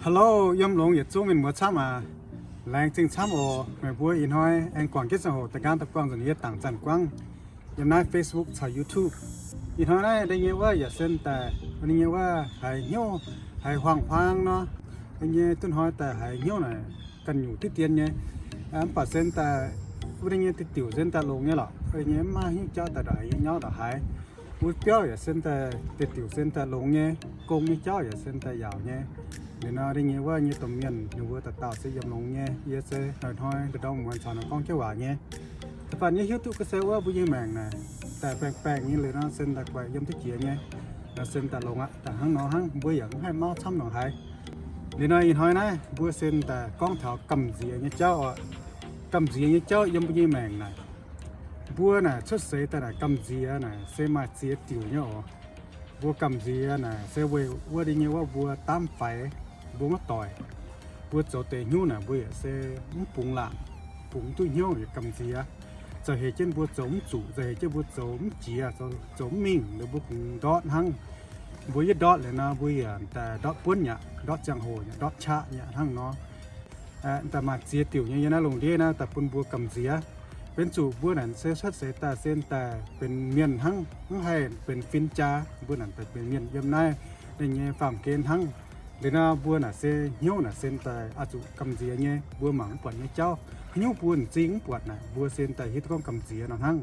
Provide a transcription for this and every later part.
Hello, yiem longx yietc zungv mienh muoz camv aac. Laengz zingh camv oc. Meih mbuo ih hnoi aengx guangc jienv ziangh hoc daaih nqaang daaih buangh nzunc yie dangc zanc guangv yiem naaiv Facebook caux YouTube. Ih hnoi naaiv da'nyeic wuov yaac sen daaih, da'nyeic wuov haiz hnyouv, haiz huaang-huaang nor, da'nyeic duqv hnoi daaih haiz hnyouv naaic ganh nyungc diqv dien nyei. Mv baac sen daaih wuov da'nyeic diuh diuc sen daaih longx nyei lorqc. Wuov da'nyeic mv maaih hnyouv jauv daaih ndongc haaix nyei nyauv ndongc haaix. Wuov biauv yaac sen daaih diuh diuc sen daaih longx nyei, gong nyei jauv yaac sen daaih yaauc nyei. Liuz nor da'nyeic wuov nyei domh mienh ninh mbuo dauh dauh se yiem longx nyei, yie se hnoi-hnoi ndorm-ndorm muonz caux ninh gorngv jienv waac nyei. Da'faanh yie hiuv duqv ga'sie wuov mbuo nyei maengc naaic daaih baengh baengh nyei liuz nor sen daaih guaix yiem duqv jiex nyei. Nor sen daaih longx aqv, daaih hnangv nor hnangv, mbuo yaac mv haih mauv camv ndongc haaix. Liuz nor ih hnoi naaiv mbuo sen daaih gorngv taux gamh nziex nyei jauv oc. Gamh nziex nyei jauv yiem mbuo nyei maengc naaic, mbuo naaic cuotv seix daaih naaic gamh nziex naaic se maaih ziex diuc nyei oc. Mbuo gamh nziex naaic se weic wuov da'nyeic wuov mbuo daamv faix, mbuo maiv doic. Mbuo zoux deix hnyouv naaic mbuo yaac se mv bungx laangc, bungx mv duqv hnyouv yaac gamh nziex. Zoux heix jienv mbuo zoux mv zuqc, zoux heix jienv mbuo zoux mv jiex, zoux mv mingh, liuz mbuo kungx ndortv hnangv. Mbuo yietv ndortv liuz nor mbuo yaac daaih ndortv buonv aqv, ndortv ziangh hoc aqv, ndortv qaqv aqv hnangv nor. Daaih maaih ziex diuc nyei yiem naaiv lungh ndiev naaiv daaih bun mbuo gamh nziex. Benx zuqc mbuo naaic se cuotv seix daaih sen daaih benx mienh hnangv, mv haih benx fin-jaa. Mbuo naaic daaih benx mienh yiem naaiv ninh nyei faam-gen hnangv. Liuz nor mbuo naaic se hnyouv naaic sen daaih oix zuqc gamh nziex nyei, mbuo mangc mv buatc nyei jauv, haaix nyungc mbuo m'zing mv buatc naaic mbuo sen daaih hiuv duqv gorngv gamh nziex nor hnangv.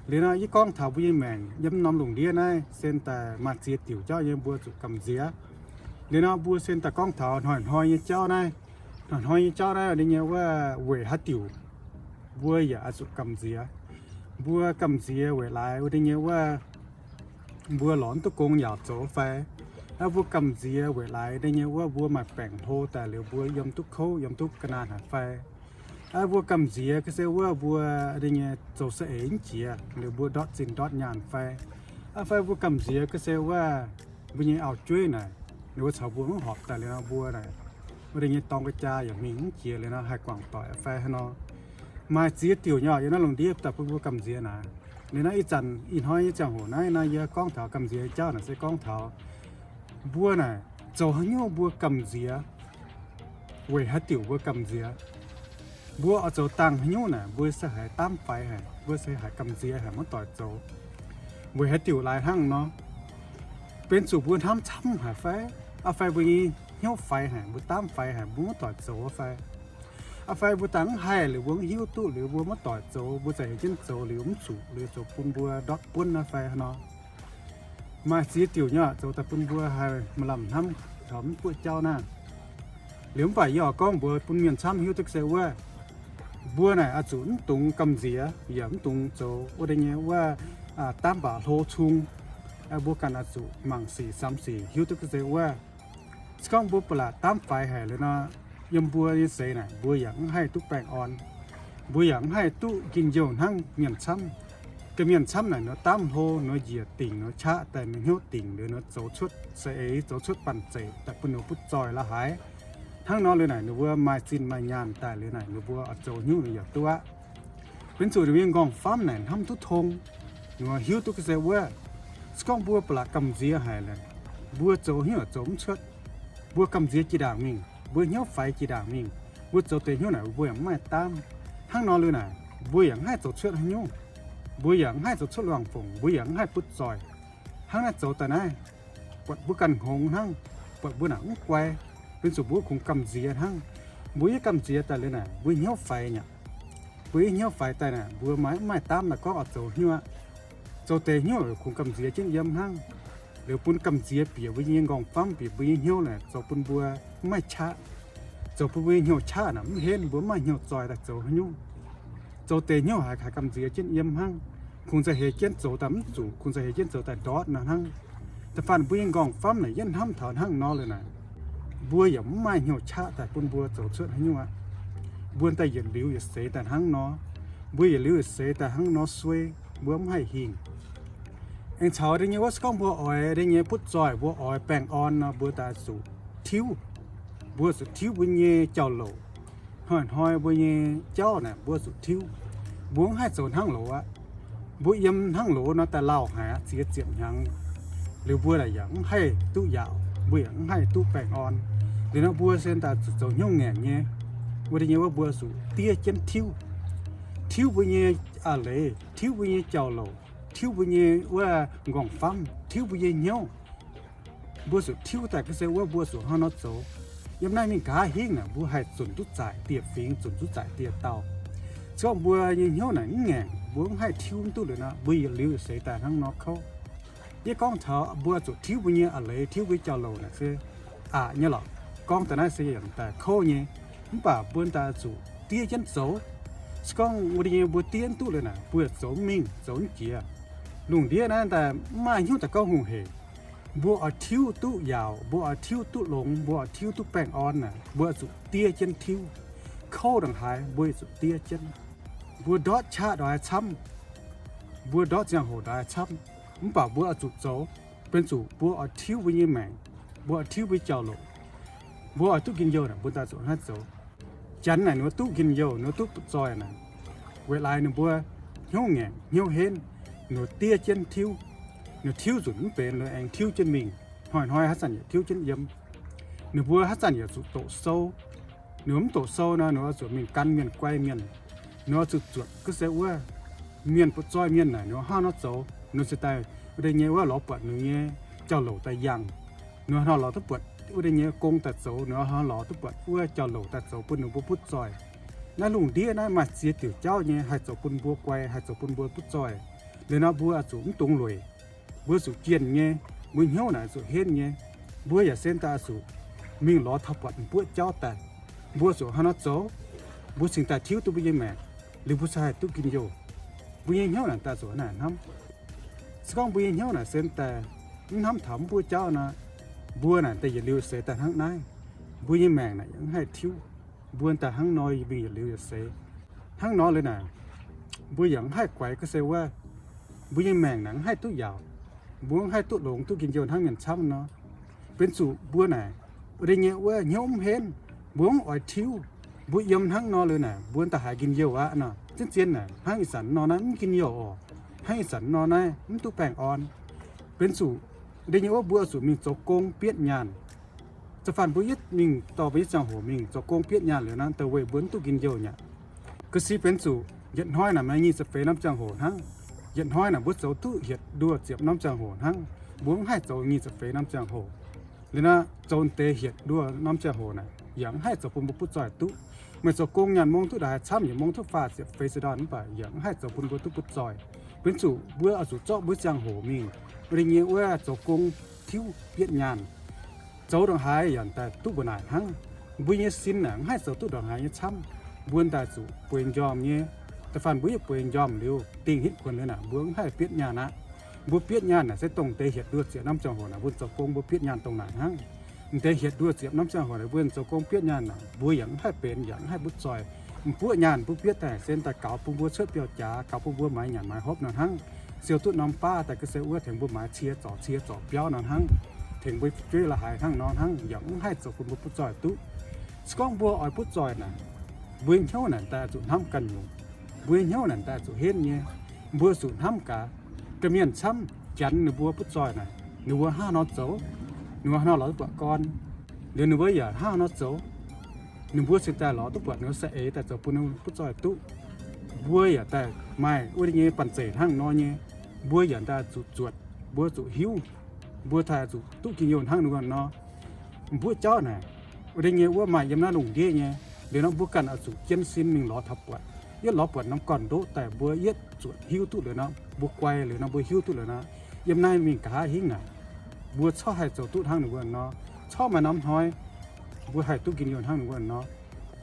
Liuz nor yie gorngv taux mbuo nyei maengc yiem norm lungh ndiev naaiv sen daaih maaih ziex diuc jauv nyei mbuo zuqc gamh nziex. Liuz nor mbuo sen daaih gorngv taux hnoi-hnoi nyei jauv naaiv. Hnoi-hnoi nyei jauv naaiv ninh nyei wuov weic haaix diuc mbuo yaac oix zuqc gamh nziex. Mbuo gamh nziex weic laaix wuov deix nyei wuov mbuo lorz mv duqv gong yaauc zoux fai? Aa, mbuo gamh nziex weic laaix deix nyei wuov mbuo maaih baengc hlo daaih liuz mbuo yiem duqv kouv yiem duqv ga'naanh haic fai? Aa, mbuo gamh nziex ga'sie wuov mbuo deix nyei zoux saeng-eix mv jiex liuz mbuo ndortv zinh ndortv nyaanh fai? Aa, fai mbuo gamh nziex ga'sie wuov mbuo nyei auv-jueiv naaic, ninh mbuo caux mbuo mv horpc daaih liuz nor mbuo naaic wuov deix nyei dorng ga'jaa yaac mingh mv jiex liuz nor haih guangc doic fai hnangv nor. Maaih ziex diuc nyei yiem naaiv lungh ndiev daaih bun mbuo gamh nziex naaic. Liuz nor ih zanc ih hnoi nyei ziangh hoc naaiv nor yie gorngv taux gamh nziex jauv naaic se gorngv taux mbuo naaic zoux haaix nyungc mbuo gamh nziex, weic haaix diuc mbuo gamh nziex. Mbuo oix zoux dangh haaix nyungc naaic mbuo se haiz daamv faix haic, mbuo se haiz gamh nziex haic maiv doic zoux. Weic haaix diuc laaix hnangv nor? Benx zuqc mbuo hnamv camv haic fai? Aa, fai mbuo nyei hnyouv faix haic, mbuo daamv faix haic, mbuo maiv doic zoux fai? Aa, fai mbuo daaih mv haih liuz mbuo mv hiuv duqv liuz mbuo maiv doic zoux, mbuo za'heix jienv zoux liuz mv zuqc liuz zoux bun mbuo ndortv buonv naaiv fai hnangv nor? Maaih ziex diuc nyei zoux daaih bun mbuo haih maaih lamh hnamv taux mv buoqv jauv naaiv. Liuz mv baac yie oix gorngv mbuox bun mienh camv hiuv duqv se wuov, mbuo naaic oix zuqc mv dungx gamh nziex yaac mv dungx zoux wuov deix nyei wuov daamv baac hlo cung. Mbuo ganh oix zuqc mangc sic samx sic hiuv duqv se wuov, se gorngv mbuo ba'laqc daamv faix haic liuz nor, yiem mbuo nyei seix naaic mbuo yaac mv haih duqv baengh orn. Mbuo yaac mv haih duqv njien-youh hnangv mienh camv. Ga'mienh camv naaic ninh daamv hlo, ninh njiec dingc, ninh qaqv daaih, ninh hnyouv dingc liuz ninh zoux cuotv saeng-eix, zoux cuotv banh zeic daaih bun ninh butv zoih la'haaix. Hnangv nor liuz naaic ninh mbuo maaih zinh maaih nyaanh daaih liuz naaic ninh mbuo oix zoux haaix nyungc ninh yaac duqv aqv. Benx zuqc ninh mbuo nyei nqorngv-famv naaic hnamv duqv tong, ninh mbuo hiuv duqv ga'sie wuov, se gorngv mbuo ba'laqc gamh nziex haic, mbuo zoux hnyouv zoux mv cuotv. Mbuo gamh nziex jiex ndaangc mingh, mbuo hnyouv faix jiex ndaangc mingh, mbuo zoux deix hnyouv naaic mbuo yaac mv maaih daamv. Hnangv nor liuz naaic mbuo yaac mv haih zoux cuotv haaix nyungc. Mbuo yaac mv haih zoux cuotv luangh fongc, mbuo yaac mv haih butv zoih. Hnangv naaiv zoux daaih naaiv, buatc mbuo ganh hngongx hnangv, buatc mbuo naaic mv guai. Benx zuqc mbuo kungx gamh nziex hnangv. Mbuo yie gamh nziex daaih liuz naaic mbuo hnyouv faix nyei. Mbuo yie hnyouv faix daaih naaic mbuo maiv maaih daamv naaic gorngv oix zoux hnyouv. Zoux deix hnyouv kungx gamh nziex jienv yiem hnangv. Liuz bun gamh nziex bieqc mbuo nyei nqorngv-famv, bieqc mbuo nyei hnyouv naaic zoux bun mbuo mv maaih qaqv. Zoux bun mbuo nyei hnyouv qaqv naaic mv henv, mbuo mv maaih hnyouv zoih daaih zoux haaix nyungc. Zoux deix hnyouv haiz gamh nziex jienv yiem hnangv. Kungx za'heix jienv zoux daaih mv zuqc, kungx za'heix jienv zoux daaih ndortv nor hnangv. Da'faanh mbuo nyei nqorngv-famv naaic yietv hnamv taux hnangv nor liuz naaic, mbuo yaac mv maaih hnyouv qaqv daaih bun mbuo zoux cuotv haaix nyungc aqv. Mbuo daaih yietc liuz yietc seix daaih hnangv nor. Mbuo yietc liuz yietc seix daaih hnangv nor suei, mbuo mv haih hingh. Aengx caux da'nyeic wuov se gorngv mbuo oix da'nyeic butv zoih, mbuo oix baengh orn nor mbuo daaih zuqc tiuv. Mbuo zuqc tiuv mbuo nyei jauv-louc. Hnoi-hnoi mbuo nyei jauv naaic mbuo zuqc tiuv. Mbuo mv haih zoux hnangv loz aqv. Mbuo yiem hnangv loz nor daaih lauh haic aqv, ziex ziepc hnyangx. Liuz mbuo naaic yaac mv haih duqv yaauc, mbuo yaac mv haih duqv baengh orn. Liuz nor mbuo se daaih zuqc zoux hnyouv ngaengc nyei. Wuov deix nyei wuov mbuo zuqc diev jienv tiuv. Tiuv mbuo nyei a'leiz, tiuv mbuo nyei jauv-louc, tiuv mbuo nyei wuov nqorngv-famv, tiuv mbuo nyei hnyouv. Mbuo zuqc tiuv daaih ga'sie wuov mbuo zuqc hnangv nor zoux. Yiem naaiv mingh nqa'haav hingv naaic mbuo haih zunc duqv zaaic dieh fingx, zunc duqv zaaic dieh dauh. Se gorngv mbuo nyei hnyouv naaic mv ngaengc, mbuo mv haih tiuv mv duqv liuz nor, mbuo yietc liuz seix daaih hnangv nor kouv. Yie gorngv taux mbuo zuqc tiuv mbuo nyei a'leiz, tiuv mbuo nyei jauv-louc naaic se aqc nyei lorqc. Gorngv daaih naaiv se yaac daaih kouv nyei, mv baac mbuo daaih zuqc diev jienv zoux. Se gorngv wuov deix nyei mbuo diev mv duqv liuz naaic, mbuo zoux mv mingh, zoux mv jiex. Lungh ndiev naaiv daaih mv maaih hnyouv daaih gorngv hungh heic. Mbuo oix tiuv duqv yaauc, mbuo oix tiuv duqv longx, mbuo oix tiuv duqv baengh orn naaic, mbuo zuqc diev jienv tiuv. Kouv ndongc haaix mbuo zuqc diev jienv. Mbuo ndortv qaqv ndongc haaix camv, mbuo ndortv ziangh hoc ndongc haaix camv, mv baac mbuo oix zuqc zoux, benx zuqc mbuo oix tiuv mbuo nyei maengc, mbuo oix tiuv mbuo jauv-louc, mbuo oix duqv njien-youh naaic mbuo daaih zuqc hnangv naaiv zoux. Janx naaic ninh mbuo duqv njien-youh, ninh mbuo duqv butv zoih naaic, weic laaix ninh mbuo hnyouv ngaengc hnyouv henv, ninh mbuo diev jienv tiuv. Ninh tiuv nzunc mv benx, ninh aengx tiuv jienv mingh, hnoi-hnoi haaix zanc yaac tiuv jienv yiem. Ninh mbuo haaix zanc yaac zuqc doqc sou. Ninh mbuo mv doqc sou nor, ninh mbuo zuqc mingh gan mienh guai mienh. Ninh mbuo zuqc zuotc ga'sie wuov mienh butv zoih mienh naaic, ninh mbuo hnangv nor zoux, ninh mbuo ziouc daaih wuov deix nyei wuov lorz buatc ninh nyei jauv-louc daaih yangh. Ninh mbuo hnangv lorz duqv buatc wuov deix nyei gong daaih zoux, ninh mbuo hnangv lorz duqv buatc wuov jauv-louc daaih zoux bun ninh mbuo butv zoih. Naaiv lungh ndiev naaiv maaih ziex diuc jauv nyei haih zoux bun mbuo guai, haih zoux bun mbuo butv zoih. Liuz nor mbuo zuqc mv dungx lueic. Mbuo zuqc jienh nyei, mbuo hnyouv naaic zuqc henv nyei. Mbuo yaac se daaih zuqc mingh lorz taux buatc m'buoqv jauv daaih. Mbuo zuqc hnangv nor zoux, mbuo cingx daaih tiuv duqv mbuo nyei maengc, liuz mbuo cingx haih duqv njien-youh. Mbuo nyei hnyouv naaic daaih zuqc naaic hnamv. Se gorngv mbuo nyei hnyouv naaic se daaih mv hnamv taux m'buoqv jauv nor, mbuo naaic daaih yietc liuz seix daaih hnangv naaiv, mbuo nyei maengc naaic yaac mv haih tiuv. Mbuo daaih hnangv nor mingh yietc liuz yietc seix. Hnangv nor liuz naaic, mbuo yaac mv haih guaix ga'sie wuov. Mbuo nyei maengc naaic mv haih duqv yaauc. Mbuo mv haih duqv longx duqv njien-youh hnangv mienh camv nor. Benx zuqc mbuo naaic wuov deix nyei wuov hnyouv mv henv, mbuo mv oix tiuv. Mbuo yiem hnangv nor liuz naaic, mbuo daaih haiz njien-youh aqv nor. Zien-zien naaic hnangv ih zanc nor naaiv mv njien-youh oc. Hnangv ih zanc nor naaiv mv duqv baengh orn. Benx zuqc wuov deix nyei wuov mbuo zuqc mingh zoux gong bietv nyaanh. Da'faanh mbuo yietv mingh dorh mbuo nyei ziangh hoc mingh zoux gong bietv nyaanh liuz naaiv da'wuov mbuo mv duqv njien-youh nyei. Ga'sie benx zuqc yietc hnoi naaic maaih nyic ziepc feix norm ziangh hoc hnangv. Yietc hnoi naaic mbuo zoux duqv hietc nduoh ziepc norm ziangh hoc hnangv. Mbuo mv haih zoux nyic ziepc feix norm ziangh hoc. Liuz naaiv zoux deix hietc nduoh norm ziangh hoc naaic yaac mv haih zoux bun mbuo butv zoih duqv. Meih zoux gong nyaanh mong duqv ndongc haaix camv yaac mong duqv faah ziepc feix se ndorn mv baac yaac mv haih zoux bun mbuo duqv butv zoih. Benx zuqc mbuo oix zuqc zorqv mbuo ziangh hoc mingh wuov deix nyei wuov zoux gong tiuv bietv nyaanh. Zoux ndongc haaix yaac daaih duqv mbuo naaic hnangv. Mbuo nyei sin naaic mv haih zoux duqv ndongc haaix nyei camv. Mbuo daaih zuqc bueix njormh nyei. Da'faanh mbuo yietv bueix njormh liuz dingh hitv kuonx liuz naaic mbuo mv haih bietv nyaanh aqv. Mbuo bietv nyaanh naaic se dongh deix hietc nduoh ziepc norm ziangh hoc naaic mbuo zoux gong mbuo bietv nyaanh dongh naaic hnangv. M'deix hietc nduoh ziepc norm ziangh hoc naaic mbuo zoux gong bietv nyaanh naaic mbuo yaac mv haih benx yaac mv haih butv zoih. M'buoqv nyaanh mbuo bietv daaih se daaih gaux bun mbuo cuotv biauv-jaax, gaux bun mbuo maaiz nyanc maaiz hopv nor hnangv. Siou duqv norm baav daaih ga'sie wuov tengx mbuo maaiz cie zorc cie zorc biauv nor hnangv. Tengx mbuo fu'jueiv la'haaix hnangv nor hnangv yaac mv haih zoux bun mbuo butv zoih duqv. Se gorngv mbuo oix butv zoih naaic, mbuo nyei hnyouv naaic daaih zuqc hnamv ganh nyungc. Mbuo nyei hnyouv naaic daaih zuqc henv nyei. Mbuo zuqc hnamv gaax, ga'mienh camv Janx ninh mbuo butv zoih naaic, ninh mbuo hnangv nor zoux, ninh mbuo hnangv nor lorz duqv buatc gorn, liuz ninh mbuo yaac hnangv nor zoux. Ninh mbuo cingx daaih lorz duqv buatc ninh mbuo saeng-eix daaih zoux bun ninh mbuo butv zoih duqv. Mbuo yaac daaih maaih wuov deix nyei banh zeic hnangv nor nyei. Mbuo yaac daaih zuqc zuotc, mbuo zuqc hiuv, mbuo daaih zuqc duqv njien-youh hnangv ninh mbuo nor. M'buoqv jauv naaic, wuov deix nyei wuov maaih yiem naaiv lungh ndiev nyei. Liuz nor mbuo ganh oix zuqc jienv sin mingh lorz taux buatc, yietv lorz buatc norm gorn-ndoqv daaih mbuo yietv zuotc hiuv duqv liuz nor, mbuo guai liuz nor, mbuo hiuv duqv liuz nor, yiem naaiv mingh nqa'haav hingv naaic, mbuo corc haih zoux duqv hnangv ninh mbuo nor, corc maaih norm hnoi mbuo haih duqv njien-youh hnangv ninh mbuo nor.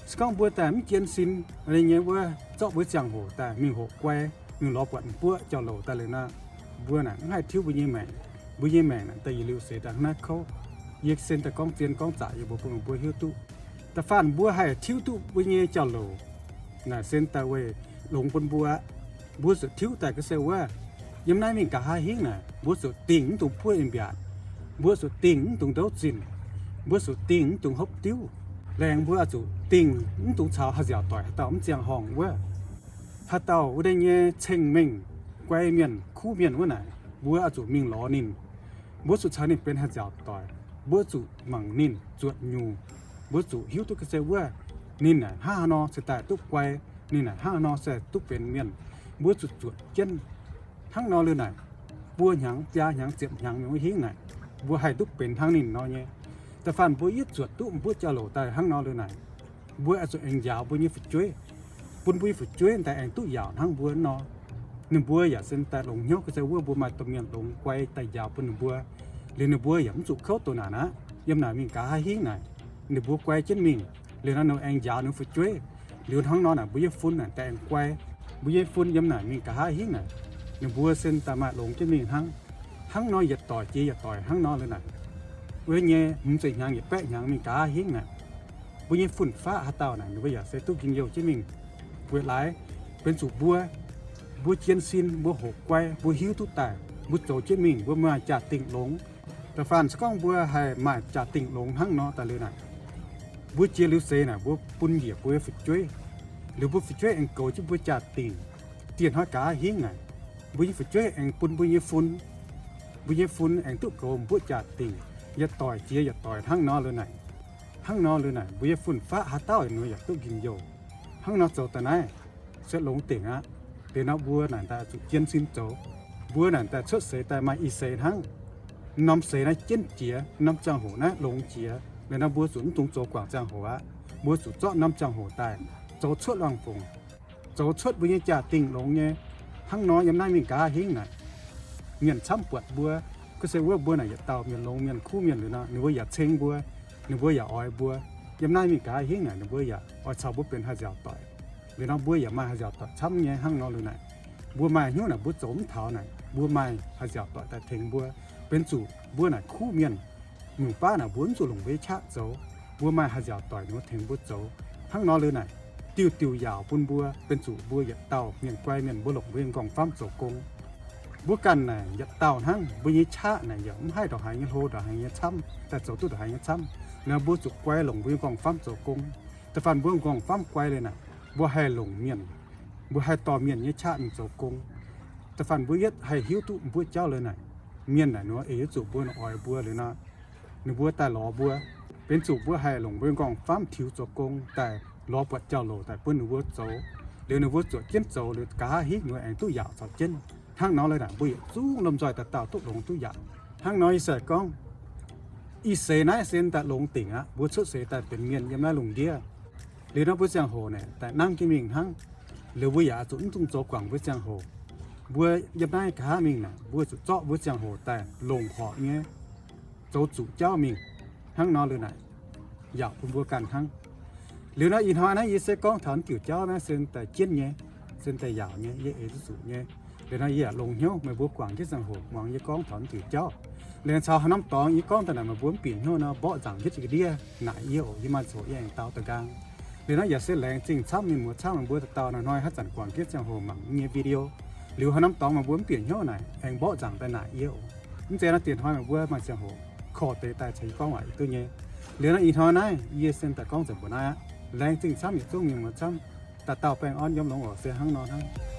Se gorngv mbuo daaih mv jienv sin, wuov deix nyei wuov zorqv mbuo ziangh hoc daaih mingh hoqc guai, mingh lorz buatc m'buoqv jauv-louc daaih liuz nor, mbuo naaic mv haih tiuv mbuo nyei maengc. Mbuo nyei maengc naaic daaih yietc liuz seix daaih hnangv naaiv kouv. Yie se daaih gorngv zien gorngv zaqc yie mbuo bun mbuo hiuv duqv. Da'faanh mbuo haih tiuv duqv mbuo nyei jauv-louc naaic se daaih weic longx bun mbuo aqv. Mbuo zuqc tiuv daaih ga'sie wuov, yiem naaiv mingh nqa'haav hingv naaic, mbuo zuqc dingh mv dungx buov in-mbiaatc, mbuo zuqc dingh mv dungx ndouv zinh, mbuo zuqc dingh mv dungx hopv diuv. Laengz mbuo zuqc dingh mv dungx caux haaix nziaauc doic haaix dauh mv ziangh horngh wuov. Haaix dauh wuov deix nyei ceng-mengh, guai mienh, kuv mienh wuov naaic, mbuo zuqc mingh lorz ninh. Mbuo zuqc caux ninh benx haaix nziaauc doic, mbuo zuqc mangc ninh, zuotc nyungc, Mbuo zuqc hiuv duqv ga'sie wuov, ninh naaic hnangv haaix nor se daaih duqv guai, ninh naaic hnangv haaix nor se duqv benx mienh. Mbuo zuqc zuotc jienv hnangv nor liuz naaic, buo hnyangx, biaa hnyangx, ziepc hnyangx mingh wuov hingv naaic, mbuo haih duqv benx hnangv ninh nor nyei. Da'faanh mbuo yietv zuotc duqv mbuo jauv-louc daaih hnangv nor liuz naaic, mbuo oix zuqc aengx njaaux mbuo nyei fu'jueiv, bun mbuo nyei fu'jueiv daaih aengx duqv yaauc hnangv mbuo nor. Ninh mbuo yaac se daaih longx hnyouv ga'sie wuov mbuo maaih domh mienh longx guai daaih njaaux bun ninh mbuo. Liuz ninh mbuo yaac mv zuqc kouv doqc naanc aqv. Yiem naaic mingh nqa'haav hingv naaic, ninh mbuo guai jienv mingh. Liuz nor ninh aengx njaaux ninh fu'jueiv. Liuz hnangv nor naaic mbuo nyei fun naaic daaih aengx guai. Mbuo nyei fun yiem naaic mingh nqa'haav hingv naaic, ninh mbuo se daaih maaih longx jienv mingh hnangv. Hnangv nor yietc doic jiex yietc doic hnangv nor liuz naaic, wuov nyei hmz ziepc hnyangx yietc baeqv hnyangx mingh nqa'haav hingv naaic, mbuo nyei fun-faqv haaix dauh naaic ninh mbuo yaac se duqv njien-youh jienv mingh. Weic laaix benx zuqc mbuo, mbuo jienv sin, mbuo hoqc guai, mbuo hiuv duqv daaih, mbuo zoux jienv mingh, mbuo maaih jaa-dingh longx. Da'faanh se gorngv mbuo haih maaih jaa-dingh longx hnangv nor daaih liuz naaic, mbuo jiex liuz seix naaic mbuo bun njiec mbuo nyei fu'jueiv. Liuz mbuo fu'jueiv aengx goux jienv mbuo jaa-dingh. Dieh hnoi nqa'haav hingv naaic, mbuo nyei fu'jueiv aengx bun mbuo nyei fun, mbuo nyei fun aengx duqv goux mbuo jaa-dingh. Yietc doic jiex yietc doic hnangv nor liuz naaic, hnangv nor liuz naaic mbuo nyei fun-faqv haaix dauh ninh yaac duqv njien-youh. Hnangv nor zoux daaih naaiv se longx dingc aqv. Liuz nor mbuo naaic daaih zuqc jienv sin zoux. Mbuo naaic daaih cuotv seix daaih maaih i seix hnangv. Norm seix naaiv jienv jiex, norm ziangh hoc naaiv longx jiex. Liuz nor mbuo zuqc mv dungx zoux guangc ziangh hoc aqv. Mbuo zuqc zorqv norm ziangh hoc daaih zoux cuotv luangh fongc, zoux cuotv mbuo nyei jaa-dingh longx nyei. Hnangv nor yiem naaiv mingh nqa'haav hingv naaic, mienh camv buatc mbuo, ga'sie wuov mbuo naaic yietc dauh mienh longx mienh kuv mienh liuz nor, ninh mbuo yaac ceng mbuo, ninh mbuo yaac oix mbuo. Yiem naaiv mingh nqa'haav hingv naaic ninh mbuo yaac oix caux mbuo benx haih nziaauc doic. Liuz nor mbuo yaac maaih haih nziaauc doic camv nyei. Hnangv nor liuz naaic, mbuo maaih hnyouv naaic mbuo zoux mv taux naaic, mbuo maaih haih nziaauc doic daaih tengx mbuo. Benx zuqc mbuo naaic kuv mienh, nyungc baav naaic mbuo mv zuqc longc mbuo nyei qaqv zoux. Mbuo maaih haih nziaauc doic ninh mbuo tengx mbuo zoux. Hnangv nor liuz naaic, diuh diuh yaauc bun mbuo, benx zuqc mbuo yietc dauh mienh guai mienh mbuo longc mbuo nyei nqorngv-famv zoux gong. Mbuo ganh naaic yietc dauh hnangv, mbuo nyei qaqv naaic yaac mv haih ndongc haaix nyei hlo ndongc haaix nyei camv, daaih zoux duqv ndongc haaix nyei camv. Liuz nor mbuo zuqc guai longc mbuo nyei nqorngv-famv zoux gong. Da'faanh mbuo nqorngv-famv guai liuz naaic, mbuo haih longc mienh, mbuo haih dorh mienh nyei qaqv mingh zoux gong. Da'faanh mbuo yietv haih hiuv duqv mbuo jauv liuz naaic, mienh naaic ninh mbuo eix zuqc mbuo oix mbuo liuz nor, ninh mbuo daaih lorz mbuo. Benx zuqc mbuo haih longc mbuo nyei nqorngv-famv tiux zoux gong daaih lorz buatc jauv-louc daaih bun ninh mbuo zoux. Liuz ninh mbuo zuoqc jienv zoux liuz nqa'haav hingv ninh mbuo aengx duqv yaauc caux jienv. Hnangv nor liuz naaic mbuo yietc zungv lomh nzoih dauh dauh duqv longx duqv yaauc. Hnangv nor yie se gorngv, ih seix naaiv se daaih longx dingc aqv. Mbuo cuotv seix daaih benx mienh yiem naaiv lungh ndiev. Liuz nor mbuo ziangh hoc naaic daaih nangv jienv mingh hnangv. Liuz mbuo yaac zuqc mv dungx zoux guangc mbuo ziangh hoc. Mbuo yiem naaiv nqa'haav mingh naaic, mbuo zuqc zorqv mbuo ziangh hoc daaih longc horpc nyei, zoux zuqc jauv mingh. Hnangv nor liuz naaic, yaauc bun mbuo ganh hnangv. Liuz nor ih hnoi naaiv yie se gorngv taux naaiv diuc jauv naaiv se daaih jienv nyei, se daaih yaauc nyei, yie eix duqv zuqc nyei. Liuz nor yie yaac longx hnyouv meih mbuo guangc jienv ziangh hoc muangx yie gorngv taux naaiv diuc jauv. Laengz caux haaix norm dorngx yie gorngv daaih naaic meih mbuo mv bieqc hnyouv nor, mborqv nzaangc hietv jiex ga'ndiev naaic yie oc. Yie maaih coc yie aengx dau da'nqaang. Liuz naaiv yaac se laengz zingh camv mienh muoz camv meih mbuo dauh dauh hnoi-hnoi haaix zanc guangc jienv ziangh hoc mangc yie nyei video. Liuz haaix norm dorngx meih mbuo mv bieqc hnyouv naaic aengx mborqv nzaangc daaih naaic yie oc. Mv zeiz nor dieh hnoi meih mbuo maaih ziangh hoc korv deix daaih caux yie gorngv waac yie duqv nyei. Liuz nor ih hnoi naaiv yie se daaih gorngv nzengc mbuo naaiv aqv. Laengz zingh camv yietc zungv mienh muoz camv. Dauh dauh baengh orn yiem longx oc. Se hnangv nor hnangv.